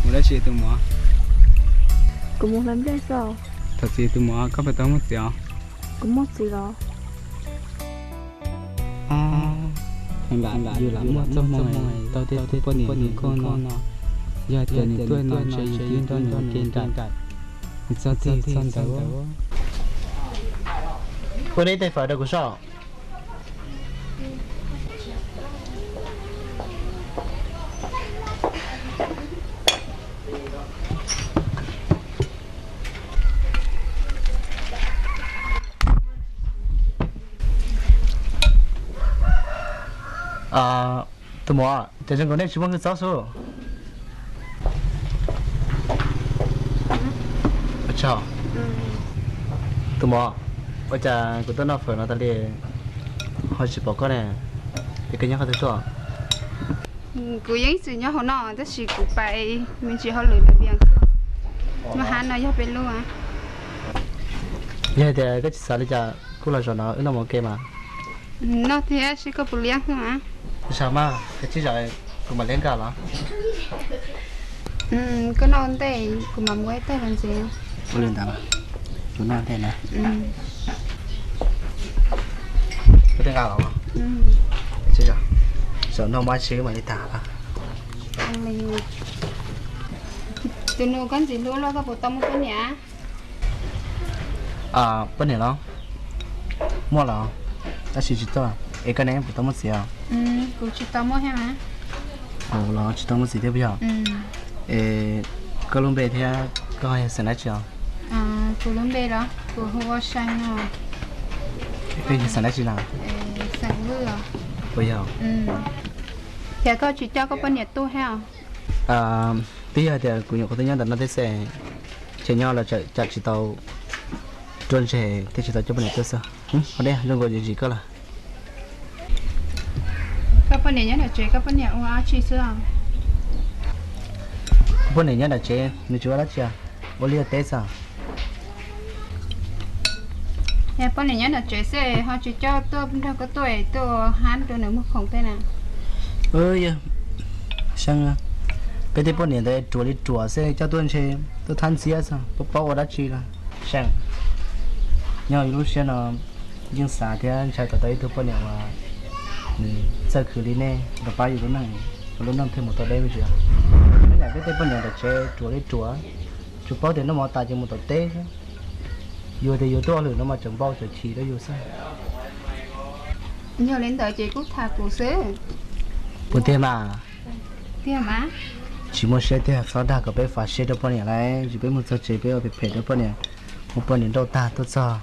Mus dab tsi tus muam? Kuv mus hlais nplej xwb. Thov txim tus muam, koj puas tau muaj txiv os? Kuv muaj txiv los? Yus lam muaj txoj hmoo tau tej tug poj niam nkaus koj no. Yog hais tias nws tuaj no ntshe yus twb nrog nws ua ke nraim, nws txog txij txog ntawd. Ua ib tais fawm rau kuv soj. Tus muam, ces zoo nkaus nej tsis muaj hwj txob xwb. Tus muam, ua cas kuv tuaj noj fawm no tas li ho tsis pom koj ne? Es koj nyob qhov twg tuaj? Kuv yeej tsis nyob hauv no tab sis kuv pais me ntsis hauj lwm ntawm Vias xwb. Lub hab no yog peb lub. Yog tias koj tsis xav li cas kuj los zaum no wb noj mov ua ke mas. Noj thiab, seb koj puas liab xwb mas. Tsis mas, koj tsis zaum kuv mam liab nkauj los. Koj noj ua ntej kuv mam muab ib tag los ntxiv. Ua li ntawd, kuv noj ua ntej na. Koj twb nqa los. Zaum no muab tsis mam li tag. Tus nus koj ntxim hlub los koj puas tau muaj poj niam? Poj niam los muaj los, tab sis tsis tuaj. Es koj ne, puas tau muaj txiv os? Kuv tsis tau muaj thiab. Los tsis tau muaj txiv thiab puas yog? Es koj lub npe thiab koj yog xeem dab tsi os? Kuv lub npe los kuv hu ua Sai no. Koj yog xeem dab tsi na? Xeem Vwj os. Puas yog? Ces koj tsis coj koj poj niam tuaj thiab os? Twb yog tias kuv nyuam qhuav tuaj nyob ntawm no teb xwb, ces nyob los tsam tsis tau ruaj ntseg thiaj tsis tau coj poj niam tuaj xwb. Ho dej zoo nkaus tsis ntsim koj lawm. Koj poj niam nyob nram tsev, koj poj niam ua dab tsi xwb? Kuv poj niam nyob nram tsev, nws tsis ua dab tsi, ua liaj teb xwb. Yog poj niam nyob nram tsev xwb ho tsis coj tuaj nrog koj tuaj, tuaj hab rau nws muag khoom tej na. Yog, Seej, peb tej poj niam ntawd ruam li ruam xwb, coj tuaj ntshe tuaj thab ntxiab xwb, paub paub ua dab tsi los. Seej, nyob yus lub siab no yeej xav thiab ntshai kom tau ib tug poj niam uas nws txawj khwv li nej los pab yus lub neej, ua lub neej thiaj mus tau deb me ntsis. Peb niam peb tej poj niam nram tsev ruam li ruam, tsuas paub tias noj mov tas ces mus tom teb xwb. Yus tias yus tuaj ua hauj lwm no mas tseem npau tseem chim rau yus xwb. Yog li ntawd ces kuj tham kuv xwb. Puas tiag mas? Tiag mas. Tsis muaj siab tiag, txhob dag kom peb fav siab rau poj niam lauj, tsis peb mus txog tsev peb ua phem phem rau poj niam, muab poj niam nrauj tag tuaj txog,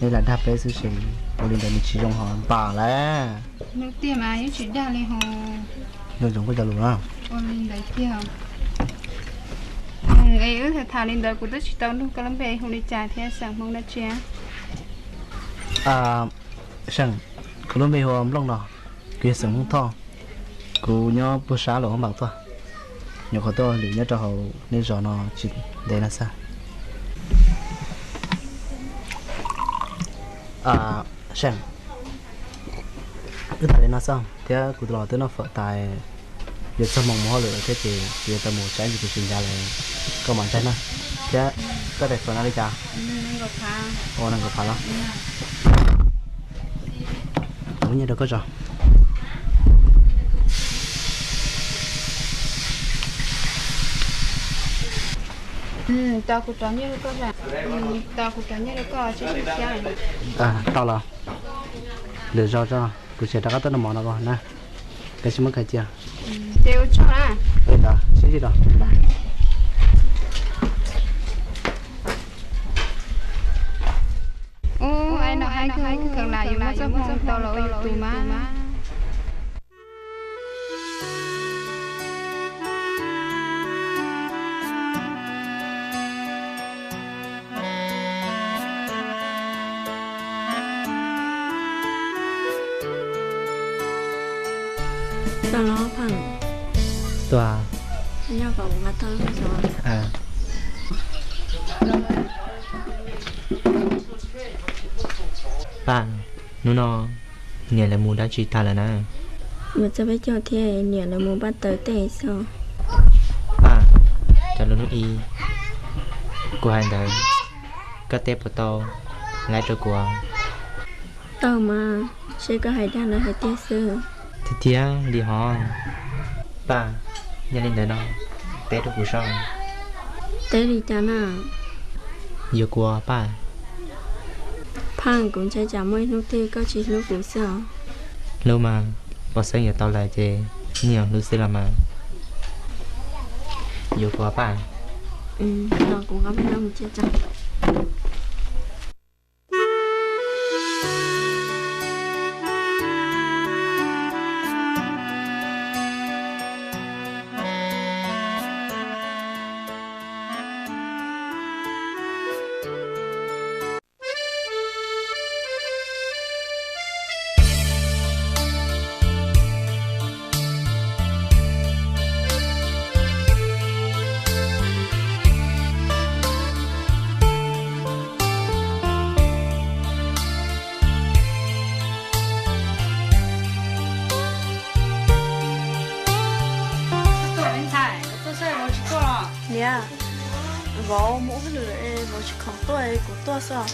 nej lam dag peb xwb ces ua li ntawd nws tsis zoo ho npam lauj. Tiag mas yeej tsis dag li ho. Nco ntsoov koj cov lus na. Ua li ntawd tiag. Es wb tham tham li ntawd kuv twb tsis tau nug koj lub npe hu li cas thiab xeem Hmoob dab tsi. Seej, kuv lub npe hu ua Nplooj no, kuv yog xeem Hmoob Thoj, kuv nyob puag sab Luam Hoob Npaas tuaj, nyuam qhuav tuaj lwm nyob rau hauv nej zos no tsis ntev no xwb. Seej, wb tham li no xwb thiab kuv los twb noj fawm tas, yuav txog hmoo mus hauj lwm lawm thiab ces kuv yuav tau mus tsam ib ntsis kuv tsis ncav lawm, koj mam ntsaig na. Thiab koj tais fawm no li cas? Ua nees nkaum phav los? Kuv nyiaj rau koj tso. Tos kuv rov nyiaj rau koj, tos kuv rov nyiaj rau koj tsib xya. Tau los, lwm zaus tso, kuv tseem rov qab tuaj noj mov no na. Koj tsis muab khaws cia. Ces ua tsaug na. Sib ntsib dua. Ub, ai no haib kawg, kheev lam yuav muab txoj hmoo tau los ua yus tus mas. Tuaj los Pheej. Tuaj. Nyob kom kuv nqa tau lub xov. Paj, hnub no niam lawv mus dab tsi tag lawm na? Mus txog peb caug thiab, niam lawv mus npaj taws tej xwb. Paj, cov lus hnub ib kuv hais ntawd, koj teb puas tau laib rau kuv? Tau mas, seb koj hais dab lawv hais tiag xwb. Tiag tiag li hov. Paj, yog li ntawd no teb rau kuv soj. Teb li cas na? Yuav kuv Paj. Pheej, kuv ntshai tsam muaj ib hnub twg koj tsis hlub kuv xwb os. Hlub mas, Paj Xeeb yuav tau lawm ces yeej yuav hlub xwb los mas. Yuav kuv Paj. Los kuv nqa peb no mus cia tso. Niam, vauv mus ua hauj lwm, vauv tsis khoom tuaj, kuv tuaj xwb.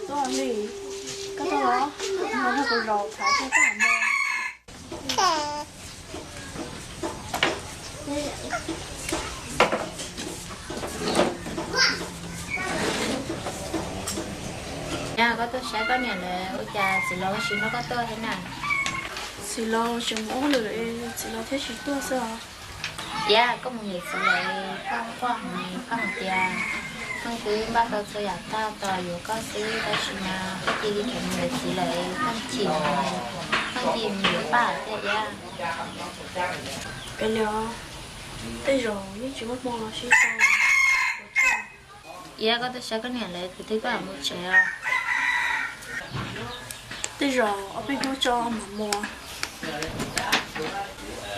Tuaj li, koj tuaj los, mus nrog kuv zaum thav thiab koj mam mus. Yog koj tuaj saib koj niam lawv, ua cas txiv laus tsis nrog koj tuaj thiab na? Txiv laus tseem mus ua hauj lwm, txiv laus thiaj tsis tuaj xwb os. Tias koj mus nrog txiv lawv, koj quaj, koj hais tias koj twb npaj tau txhua yam tag tos yuav koj xwb, tab sis mas koj cia li khiav mus nrog txiv lawv, koj chim, koj cia li mus yuav Paj thiab Iab. Li os, tej zaum yeej tsis muaj hmoo los sib tau. Iab, koj tuaj saib koj niam lawv, kuv twb koj mam mus tsev os. Tej zaum ob peb hnub tso mam mus.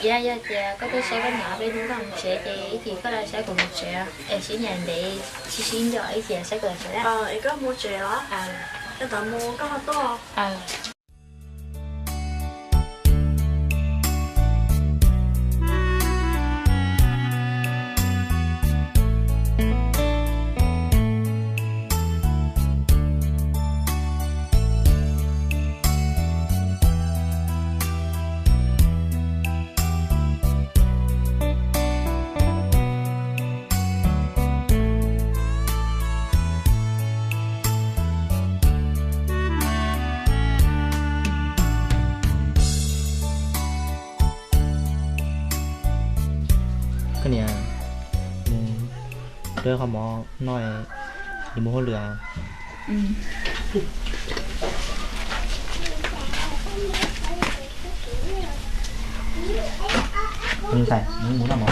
Iab, yog tias koj tuaj saib koj niam ob peb hnub koj mus tsev ces ib chim koj los saib kuv mus tsev, es sib ncaim ntev tsis sib nco ib chim saib kuv los tsev. Es koj mus tsev os, yog tau mus koj ho tuaj. Koj niam, mus rau qhov mov no, yuav mus hauj lwm. Ntxhais, mus noj mov.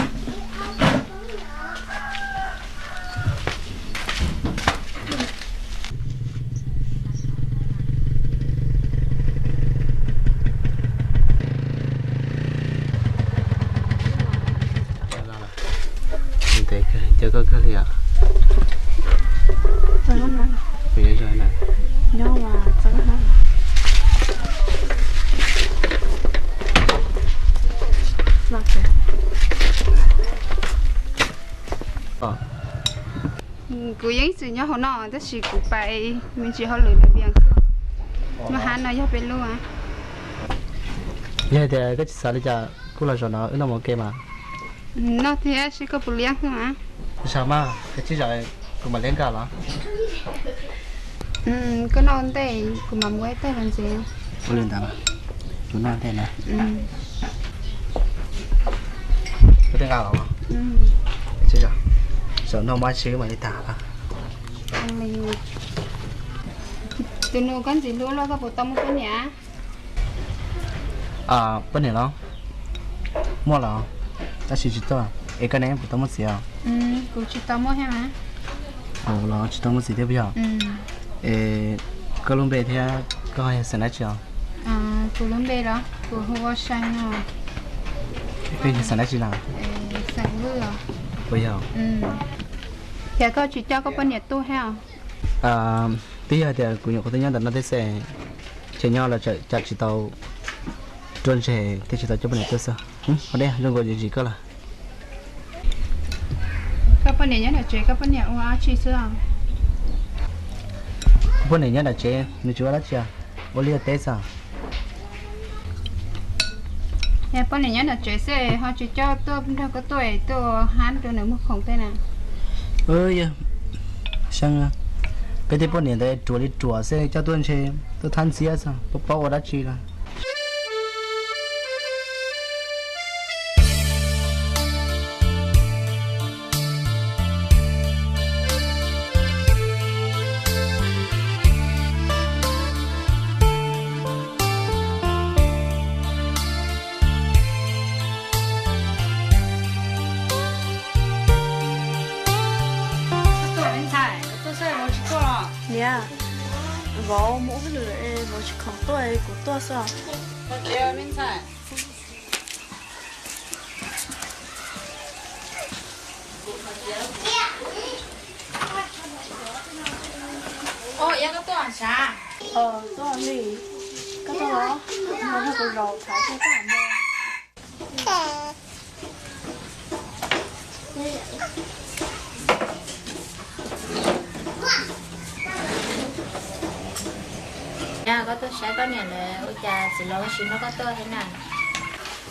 Ntev kawg, caw koj kawg li os. Kuv yuav zog na. Kuv yeej ib txwm nyob hauv no tab sis kuv pais me ntsis hauj lwm ntawm Vias xwb. Lub hav no yog peb lub. Yog tias koj tsis xav li cas kuj los zaum no wb noj mov ua ke mas. Noj thiab seb koj puas liab xwb mas. Tsis xav mas, koj tsis zaum kuv mam liab nkauj los. Koj noj ua ntej kuv mam mus ua ib teg los ntxiv. Ua li ntawd los, kuv noj ua ntej na. Koj twb nqa los los. Tsis zaum, zaum no mas tsis mam li tag los. Tus nus koj ntxim hlub los koj puas tau muaj poj niam? Poj niam los? Muaj los, tab sis tsis tuaj. Es koj ne, puas tau muaj txiv os? Kuv tsis tau muaj thiab. Los tsis tau muaj txiv thiab puas yog? Es koj lub npe thiab koj yog xeem dab tsi os? Kuv lub npe los kuv hu ua Sai no. Koj yog xeem dab tsi na? Xeem Vwj os. Puas yog? Ces koj tsis coj koj poj niam tuaj thiab os? Twb yog tias kuv nyuam qhuav tuaj nyob ntawm no teb xwb, ces nyob los cas tsis tau ruaj ntseg thiaj tsis tau coj poj niam tuaj xwb. Ho deb zoo nkaus tsis ntsim koj lawm. Koj poj niam nyob nram tsev, koj poj niam ua dab tsi xwb os? Kuv poj niam nyob nram tsev, nws tsis ua dab tsi, ua liaj teb xwb. Yog poj niam nyob nram tsev xwb ho tsis coj tuaj nrog koj tuaj, tuaj hab rau nws muag khoom tej na. Yog, Seeb, peb tej poj niam ntawd ruam li ruam xwb, coj tuaj ntshe tuaj thab ntxiab xwb, paub ua dab tsi lawm. Niam, vauv mus ua hauj lwm, vauv tsis khoom tuaj, kuv tuaj xwb. Os, Iab, koj tuaj sav? Tuaj li, koj tuaj los? Mus nrog kuv zaum thaum koj mus. Yog koj tuaj saib koj niam lawm, ua cas txiv laus tsis nrog koj tuaj thiab na?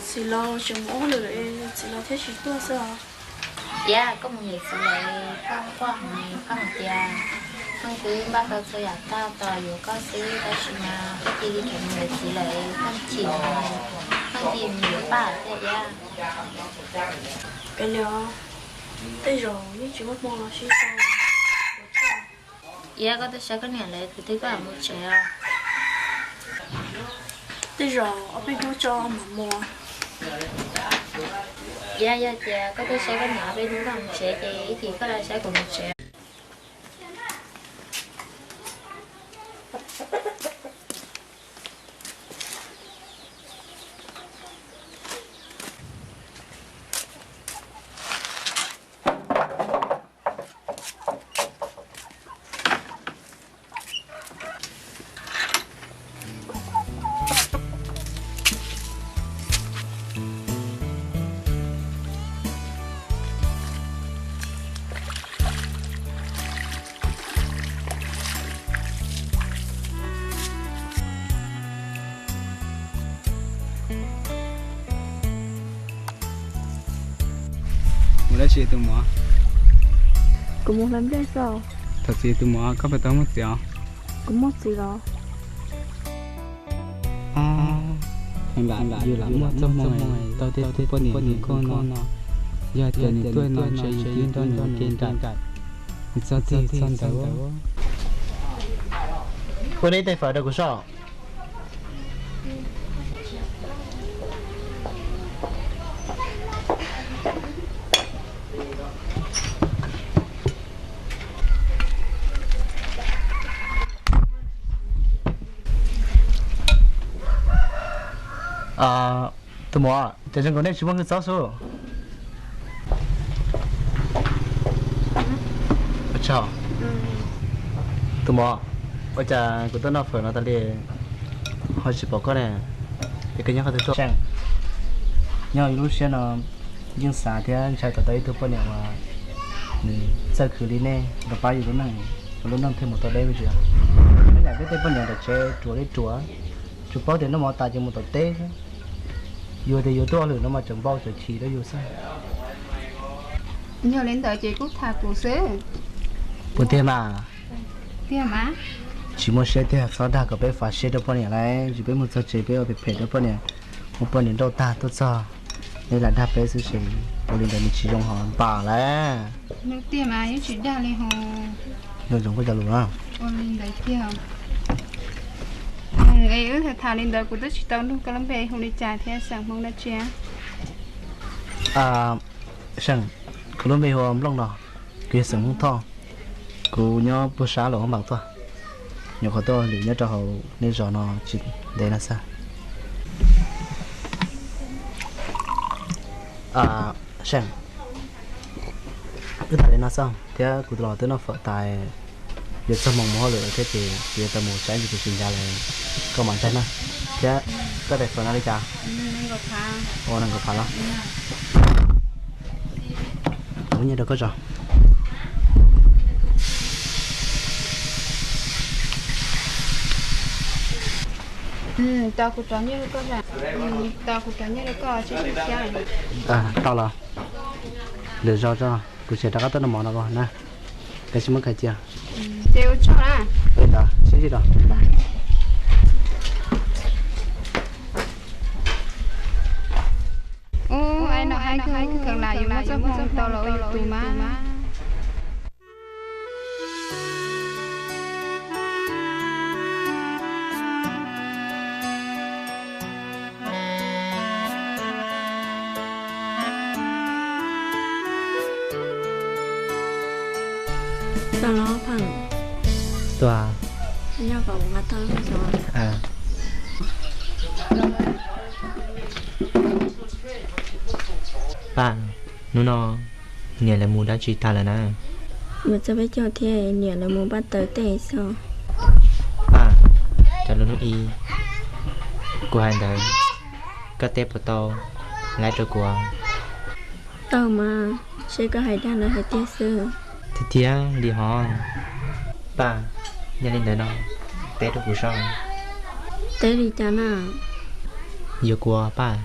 Txiv laus tseem mus ua hauj lwm, txiv laus thiaj tsis tuaj xwb os. Iab, koj mus yuav txiv lawm, koj quaj heev, koj hais tias koj twb npaj tau txhua yam tag tos yuav koj xwb, tab sis mas koj cia li tseem mus yuav txiv lawm, koj chim, koj cia li mus yuav Paj thiab Iab. Kav liam, tej zaum yeej tsis muaj hmoo los sib tau. Iab, koj tuaj saib koj niam lawm, kuv twb koj mus tsev os. Tej zaum ob peb hnub tso mam mus. Iab, yog tias koj tuaj saib koj niam ob peb hnub koj mus tsev ces ib chim koj los saib kuv mus tsev. Mus dab tsi tus muam? Kuv mus hlais nplej xwb. Thov txim tus muam, koj puas tau muaj txiv os? Kuv muaj txiv los? Heev lam yus lam muaj txoj hmoo tau tej tug poj niam zoo li koj no. Yog tias nws tuaj no ntshe yus twb nrog nws ua ke nraim, nws txog twg txog ntawd. Ua ib tais fawm rau kuv soj. Tus muam, cas zoo nkaus nej tsis muaj hwj txob xwb? Tus muam, ua cas kuv tuaj noj fawm no tas li ho tsis pom koj ne? Es koj nyob qhov twg tuaj? Nyob ib lub siab no yeej xav thiab ntshai kom tau ib tug poj niam uas nws txawj khwv li nej los pab yus lub neej, yus lub neej thiaj mus tau deb me ntsis. Nyob yam peb tej poj niam ntawm tsev ruam li ruam, tsuas paub tias noj mov tas ces mus tom teb xwb. Yus tias yuav tuaj ua hauj lwm no mas tseem npau tseem chim rau yus xwb. Yog li ntawd ces kuj tham kuv xwb. Puas tiag mas? Tiag mas. Tsis muaj siab tiag, txhob dag kom peb fav siab rau poj niam lauj, tsis peb mus txog tsev peb ua phem phem rau poj niam, muab poj niam nrauj tag tuaj txog, nej lam dag peb xwb ces ua li ntawd nws tsis zoo hov npam lauj. Tiag mas, yeej tsis dag li ho. Yog zoo koj cov lus na. Ua li ntawd tiag. Es wb tham tham li ntawd kuv twb tsis tau nug koj lub npe hu li cas thiab xeem Hmoob dab tsi. Seej, kuv lub npe hu ua Nplooj no, kuv yog xeem Hmoob Thoj, kuv nyob puag sab Luam Phab Npaas tuaj, nyuam qhuav tuaj lwm nyob rau hauv nej zos no tsis ntev no xwb. Seej, wb tham li no xwb thiab, kuv tus los twb noj fawm tas, yuav txog hmoo mus hauj lwm thiab ces kuv yuav tau mus saib ntsis tus tsis ncav lawm, koj mam ntsaig na. Thiab koj tais fawm no li cas? Ua nees nkaum phav los? Kuv nyiaj rau koj tso. Tau los, lwm zaus tso, kuv tseem rov qab tuaj noj mov no na. Koj tsis muab khaws cia. Ua tsaug na. Sib ntsib dua. Ub, ai no ai kawg lam yuav muab txoj hmoo tau los ua yus tus mas. Tau los Pheej. Tuaj. Nyob kom ua tau lub xyoo. Paj, hnub no niam lawv mus dab tsi tag lawm na? Mus txog peb caug thiab, niam lawv mus npaj taws tej xwb. Paj, cov lus hnub ib kuv hais ntawd, koj teb puas tau laib rau kuv? Tau mas, seb koj hais dag los hais tiag xwb. Tiag tiag li hov. Paj, yog li ntawd no teb rau kuv saib. Teb li cas na? Yuav kuv Paj.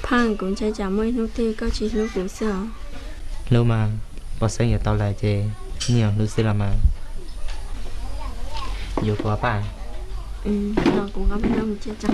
Pheej, kuv ntshai tsam muaj ib hnub twg koj tsis hlub kuv xwb os. Hlub mas, Paj Xeeb yuav tau lawm ces yeej yuav hlub xwb los mas. Yuav kuv Paj. Los kuv nqa peb no mus cia tso.